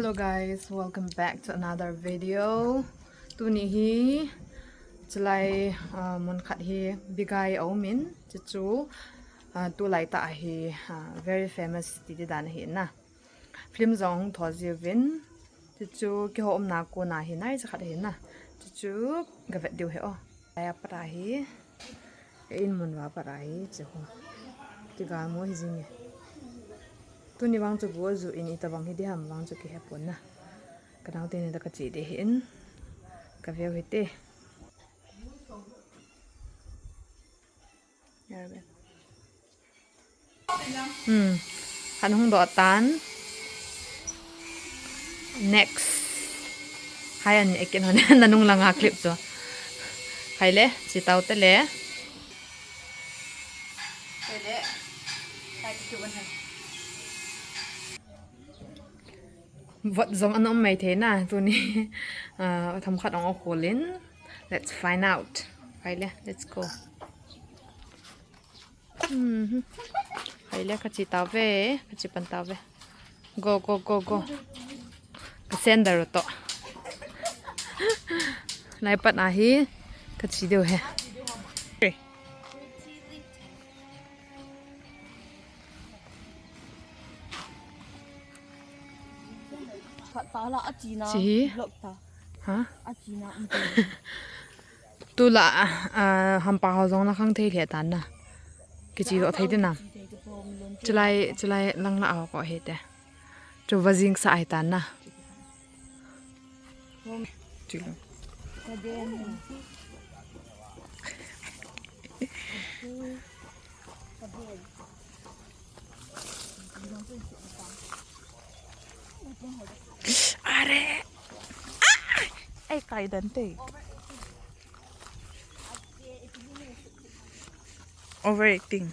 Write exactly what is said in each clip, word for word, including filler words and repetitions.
Hello guys, welcome back to another video. Tuni hi chulai, uh, mun khat hi bigai a um in, chuchu, uh, tulai tah hi, uh, very famous ti di dan ahi na. Film jong hung tho jiuvin, chuchu keiho umna kona hi nai cha khat ahi na. Chuchu ga vet diu ahi o. Lai a pat a hi, ka in mun uva pat a hi, chu ho. Kigal mo hi jing e. Tuni vang chu bu aju in itobang hi di ham vang chu kihe pon na. Ka nao teni toh ka che di ahi in. Ka veu hite. Hmm. Han hung doh tan. Next. Hai an ekin hon na nung langa clip chu. Hai le, chi tau te le. Hai le. Hai ki chu ban hai. Vot jong an um mai thei na, tuni. Ah, themkhat ong a khol in. Let's find out. Hai le, let's go. Mhm. Hai le, ka che tauve, ka che pan tauve. Go, go, go, go. Ka sandal toh. Lai pat a hi, ka che diu ahi. Phat ta la a china. Chi hi? Block ta. Ha? A china. Tula, ah, hampa ho jong na khang thei lheh tan na. Kiche doh thei te na. Chulai, chulai lang la a ho ko he te. Chu vajing sa ahi tan na. Chilo. Are. Ah! Ai, kai dan te. Overacting.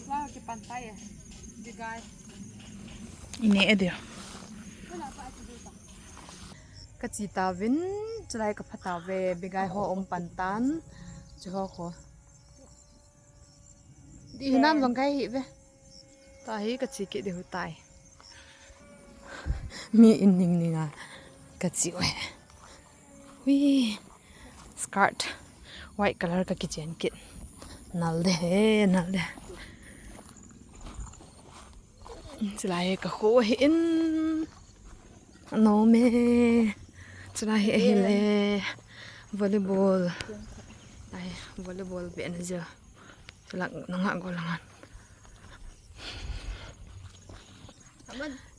Wow, kipan tai e. Bigai. Ine e dia. Ka che tauvin, chulai ka pha tauve, bigai ho um pan tan, chu ho kho. Di hinam vang kai hi ve. Tahi ka che kit diu tai. Mi in ning ning a ka che uve. Hui. Skirt white color ka kichen kit. Nal de he, nal de. Chulai ka kho ahi in. Anom e. Chulai hi ahile volleyball. Ai, volleyball beh na jia. Chulai nanga go langa.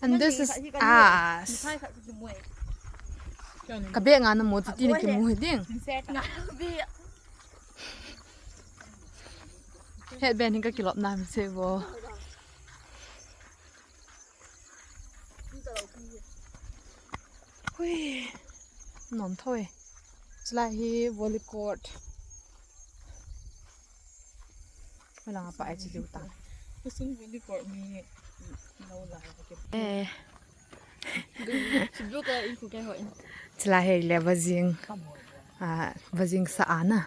And this is us. Ka beh nga na mo ti na kimu hi ding. Headband hi ka kilop na mi se bo. Hui. Nom thoi. Chulai hi volley court. Malanga pa ai chi diu ta. Kusung volley court mi lo la. Eh. Chulai hi le vajing. Ah, vajing sa a na.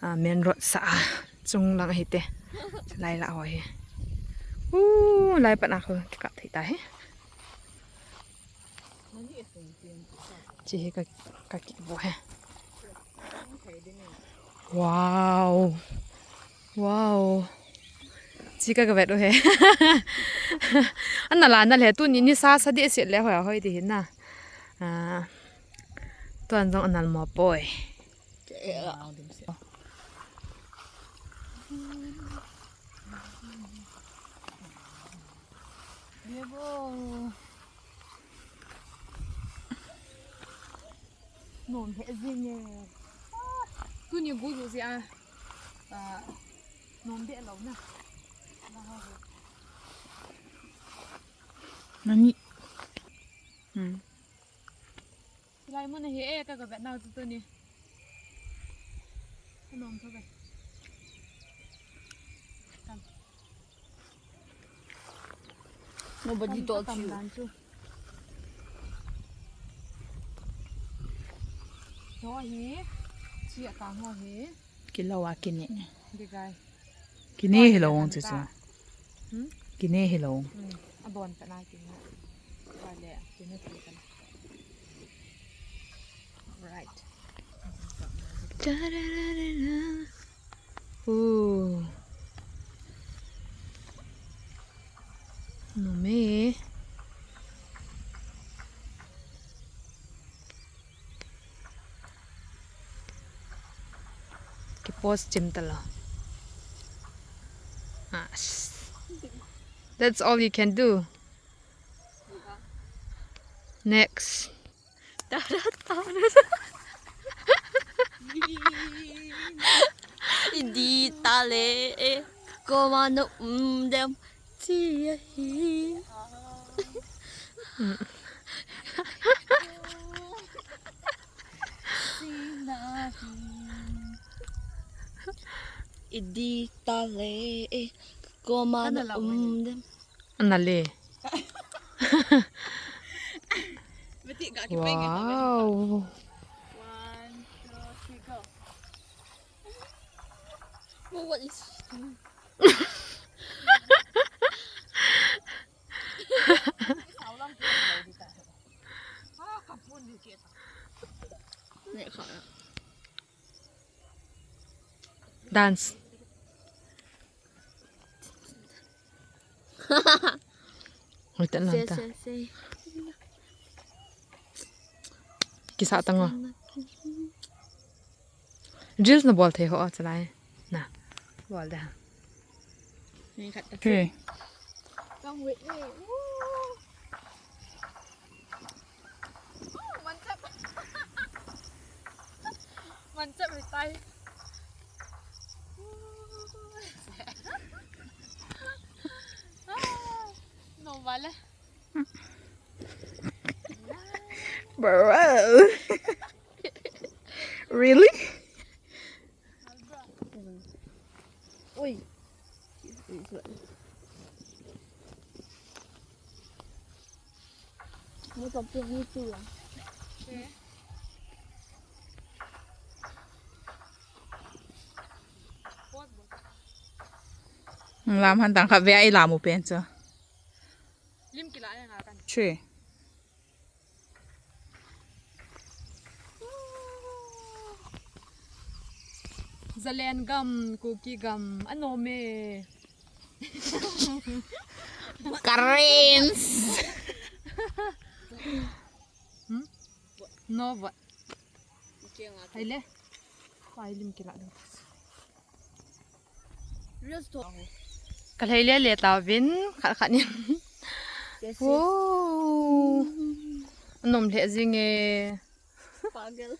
Ah, main road sa a. Chung lang ahi te. Chulai la ho hi. Uh, lai pat na kho kikap thei ta hi. Chi hi ka, ka kibu he. Wow. Wow. Chi ka ka vet u he. Ana la na le tuni ni sa sa di se le hoi hoi di hin na. Ah. Tuan jong anal mo poi. Nom he jing e. Tuni gu ju jia. Ah, nom be lo na. Nani? Hmm. Lai mun hi e ka ka vet nau tu tu ni. Ka nom tho ve. Kam. Nobody told you. Ho hi, chi a ka ho hi. Kilo a kine. Digai. Kine hi lo chu chu. Hmm? Kine hi lo. Hmm. A bon pa na kine. Vale, kine pa na. Right. Ooh. Nome. Ki post chim talo. Ah, sh-, that's all you can do. Next. Idi tale e, koma no um dem chi ahi. Idi tale e, koma no um dem. Ana le. Wow. One, two, three, go. Oh, what is she doing? Dance. Hoi, tan lang ta. Se, se, se. Kisa tang o. Reels na bol thei ho, chalai. Na. Bol da. Ni khat ta. Okay. Come with me. Woo. Manchap. Manchap hitai. No vale. Bro. Really? Ui. Lam han tang kha ve ai lam u pen chu. Lim kila ya nga kan. Chui. Zalen gam, Kuki gam, anom e. Karens. Hmm? No, what? Hai le. Hai lim kila ding. Ka lhei le le tauvin, khat khat nin. Yes, yes. Wow. Anom lheh jing e. Pagal.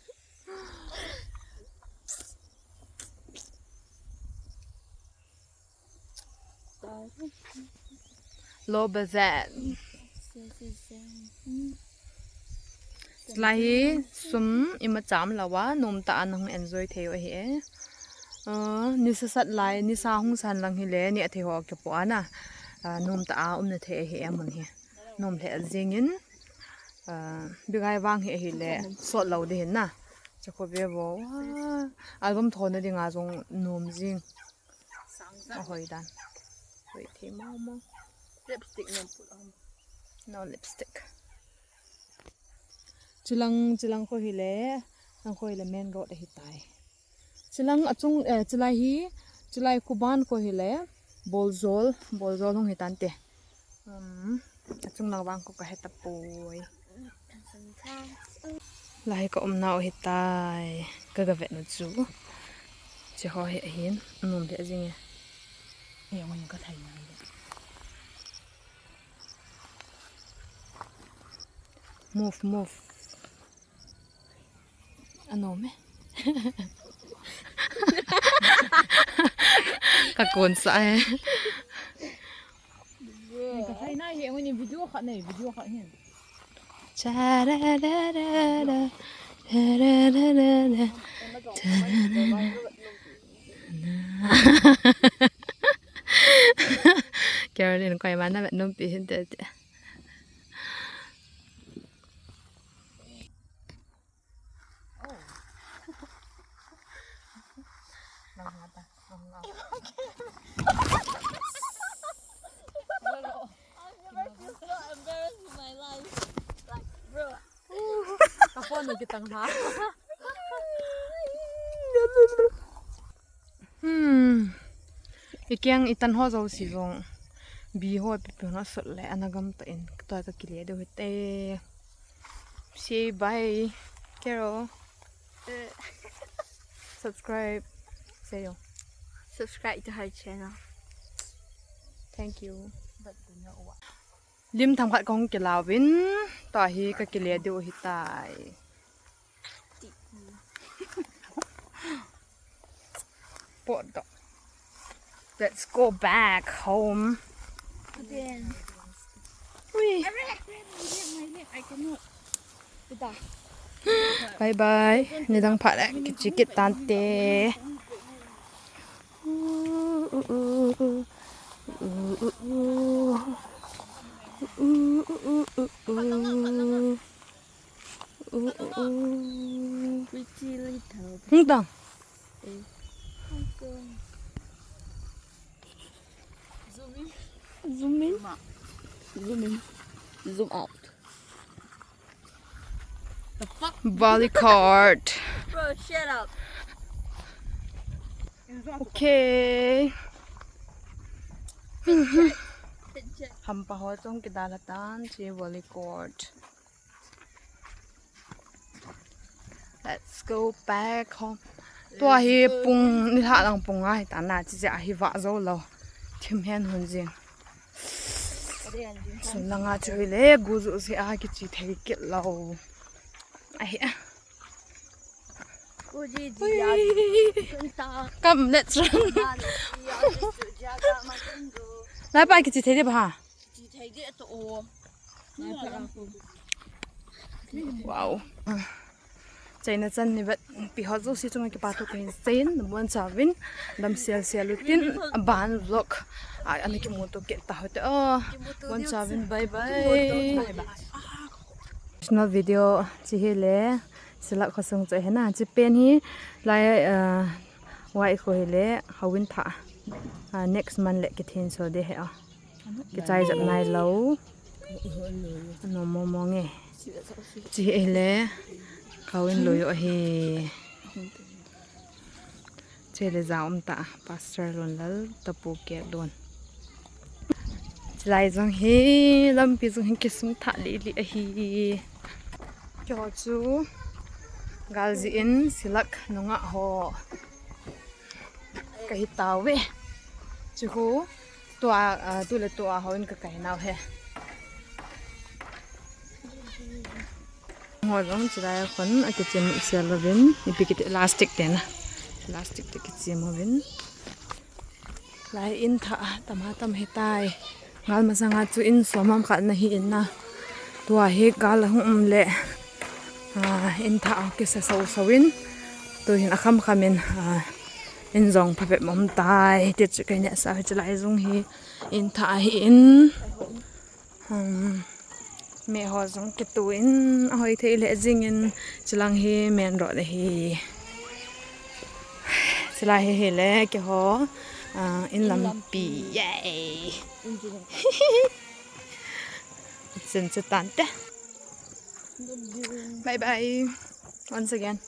Lo bazan. Yes, yes, yes. Lai hi sum ima cham lou a, nom tah a nahung enjoy thei u ahi e. Ah, nisa sat lai, nisa hung san lang hile, neh thei ho kipo ana. Ah, nom tah a umna thei ahi e mun hi. Nom lheh jingin, ah, bigai vang hi ahile, sot lou ding hin na. Chakho ve vo. Wah, album thona dinga jong nom jing. Ahoi dan. Hoi thei mong mong. Lipstick nom put on. No lipstick. Chilang, chilang kho hile, lang kho hile main road ahi tai. Chilang achung, eh, chilai hi, chilai kho ban kho hile, Boljol, Boljol hung hi tante. Um, achung lang vang kho ka he tapoi. Lai ka umna u hi tai, ka ga vet nu chu. Che ho hi ahin, nom lheh jing e. He, ngon ka thai na. Move, move. Anom e. Ka kon sa e. Ka thai na hi, ngon video khat nei, video khat hin. Cha ra ra ra ra. Cha ra ra ra ra. Cha ra ra ra. Caroline, koi mana. Lampi hin te te. I've never feel so embarrassed in my life. Like, bro. Ka phone no kitang ha. Hmm. Ikiang itan ho jouse jong. Bi ho pipi ho na sot le ana gam tan. Tua ka kile diu hite. Say bye, Carol. Eh. Subscribe. Say yo. Subscribe to her channel. Thank you. Lim themkhat kong kilauvin, tua hi ka kile diu hitai. Pot doh. Let's go back home. Again. Ui. Arre, grab my leg, my leg. I cannot. Bye bye. Nidang phat le kiche kit tante. Pretty little. Hung tang. Eh. Zoom in. Zoom in. Zoom out. The fuck? Volley court. Bro, shut up. Okay. Hampa ho chong kidal tan, hiche volley court. Let's go back home. Tua hi pung ni lha lang pung a hitan na, hiche a hi vah jou lou. Thim hen hon jing. Sun langa chu hile, gu ju se a kiche thei kit lou. Ahi a. Come, let's run. Lai pa kiche thei di ba ha? Wow. China chan ni vet pi ho jouse chunga kipa thu kahin seiyin, nabonchauvin damsel sel utin, aban vlog a ana kimuto kit tau hite. Oh, bonchauvin, bye bye. Additional video hiche hile, Silak khosung chu hina, hiche pen hi lai, ah, wai kho hile, houin thah, ah, next month le kithin so de he a. Kichai jep nailou. Nom mong mong e. Hiche hile, ka houin lui u ahi. Hiche le ja um ta, Pastor Lunlal, Tapu Ketlun. Chulai jong hi, lampi jong hi kisung thah lili ahi. Keiho chu, gal jin, Silak nungah ho. Kahi tauve. Chu khu, tua, ah, tu le tua houin ka kai nau he. Ngo jong chulai khun, akichim sel uvin, ipi kiti plastic te na. Plastic te kichim uvin. Lai in thah, tam a tam hitai. Ngal masanga chu in som ham khat na hi in na. Tua hi gal ahung um le. Ah, in thah kisa sau sau in. Tu hin akham kham in, ah, in jong phabep um tai. Ti chu kahin sa hi chulai jong hi in thah hi in. Hmm. Me ho jong kitu in, ahoi thei le jing in, chulang hi main road ahi. Chulai hi hile keiho, ah, in lampi. Yay. Chin chu tante. Bye bye. Once again.